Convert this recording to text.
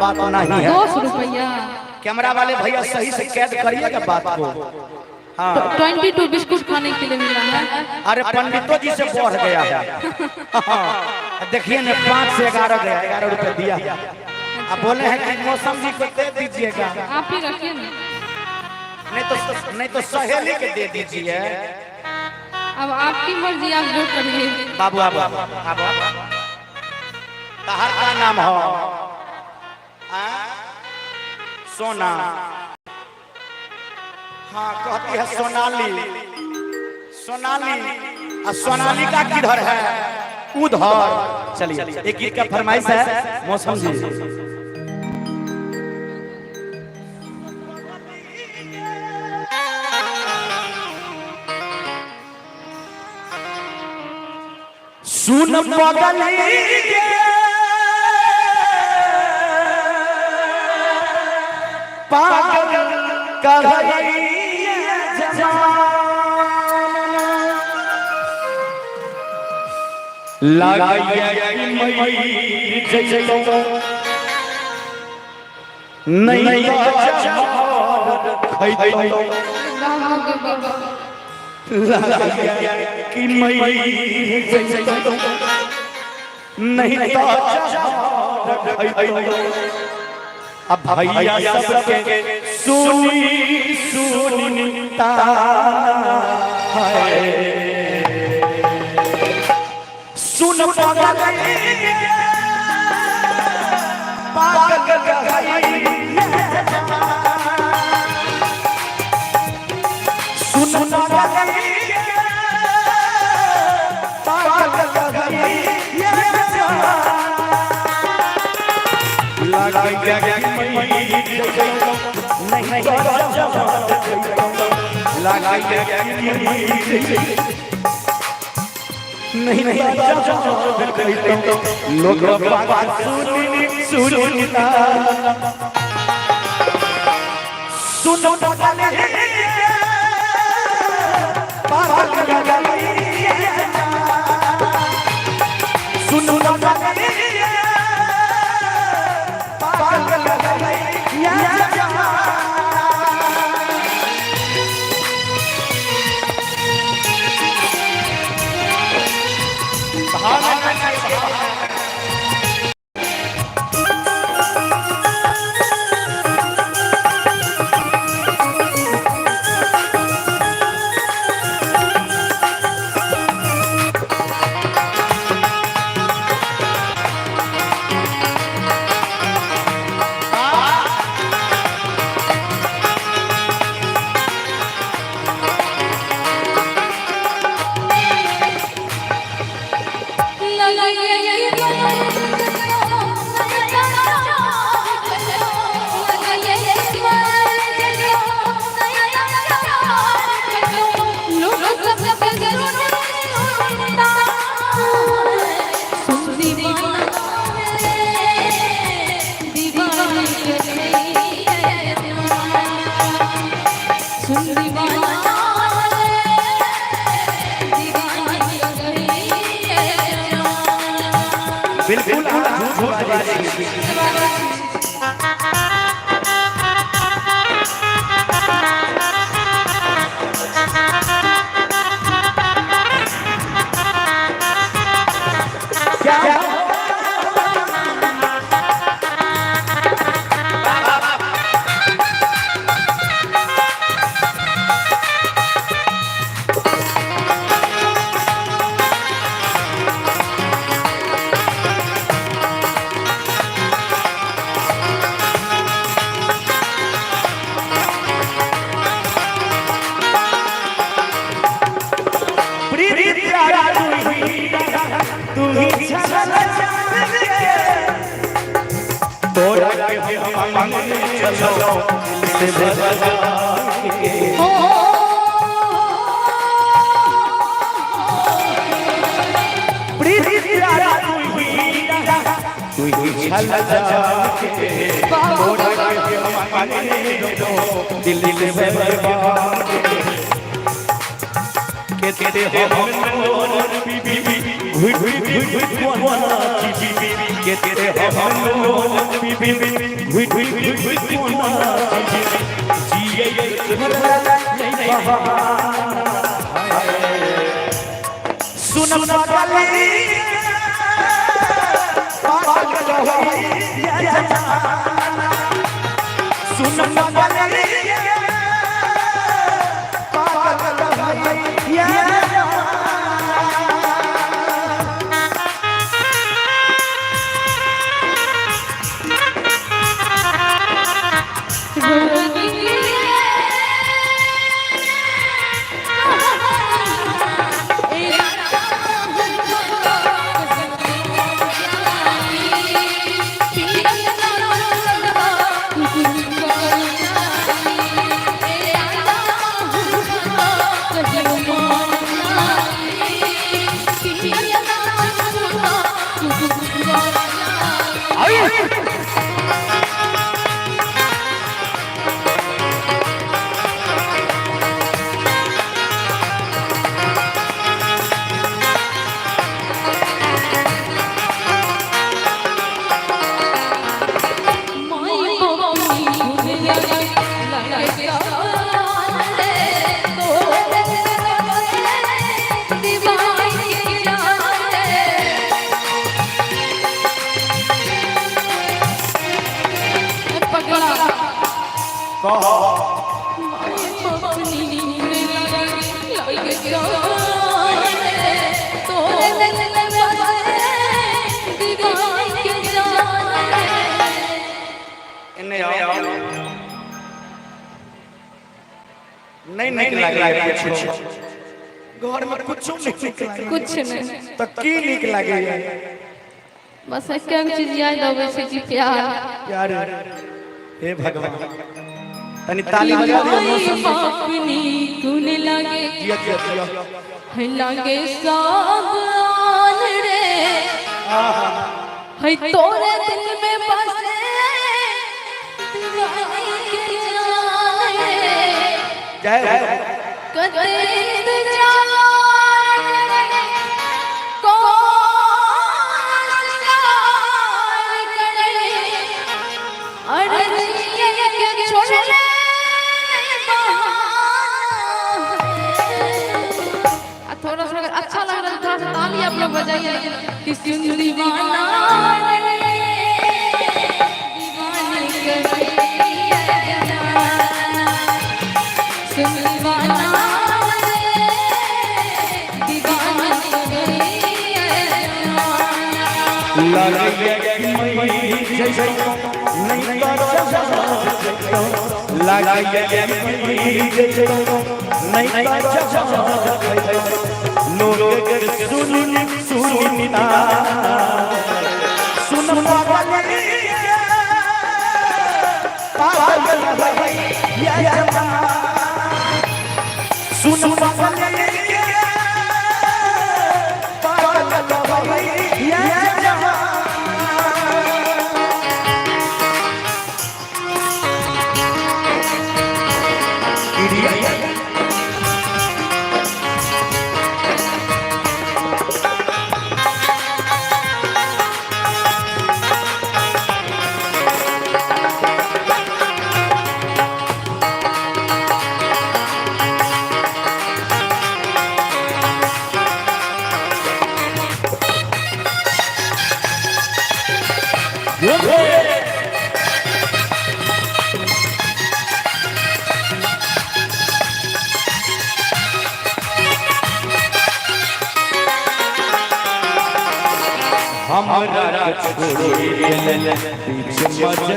बात नहीं है। 10 रुपया। कैमरा वाले भैया सही से कैद करिएगा बात को। हाँ, 22 बिस्कुट खाने के लिए मिला है। अरे पंडितों जी से बढ़ गया है। हाँ, देखिए ना 5 से 11 गया, 11 रुपया दिया। अब बोले हैं कि मौसम जी को दे दीजिएगा। आप ही रखिए ना। नहीं तो सहेली के दे दीजिए। अब आपकी मर्जी, आप जो करिए। बाबू आबो आबो, तहार का नाम हो? आ? सोना। हाँ, कहती है सोनाली। सोनाली, आ सोनाली का किधर है? उधर। चलिए, एक गीत का फरमाइश है मौसम जी। सुन पगली के पागल कहैया जमाना, लागैया कि मई जइतो नहीं तो खैतो। लागैया कि मई जइतो नहीं तो खैतो। अब भैया सबके सुनी सुनी है, सुन पागल पागल सुन पागल पागल नहीं नहीं लोग बात सुनी सुनता, सुन पागल पागल सुन पागल पागल। बिल्कुल आप झूठ बाजी। क्या प्रीति प्यारा तू ही छल जान के तोरा के हम मांगने चलो से बजा के। प्रीति प्यारा तू ही छल जान के तोरा के हम मांगने चलो दिल से बजा के। केते हम बीबी घुट घुट कोना जीबी। केते हम लोग पीबी घुट घुट घुट कोना जिए छोड़ला नहीं बहाना। सुन पगली पागल होई जमाना, सुन पगली पागल होई जमाना। एने आओ। नहीं नहीं लागे कुछ, घर में कुछ नहीं निक लागे। कुछ नहीं। तो की निक लागे? बस एक चीज याद आवे छै कि प्यार। प्यार। हे भगवान, तनी ताली बजा दियो। माई बाप नी गुन लागे। जिया जिया जिया। लागे सब आन रे है, तोरे दिल में बसे दीवानी के जान रे। जय हो। कते इंतजार करे, कौन शिकार करे, अरे जिए के छोड़ले बहाना। थोड़ा सा अगर अच्छा लग रहा है तो थोड़ा सा ताली आप लोग बजाइए कि सुन दीवाना रे, दीवानी कभी जमाना। सुन दीवाना रे, दीवानी कभी जमाना। लागे मई जैसो नहीं लागे मई जैसो नहीं लोग सुन सुनता, सुन पागल पागल भई सुन पागल पागल भई। हमरा छोड़ी गेल बीच मझ।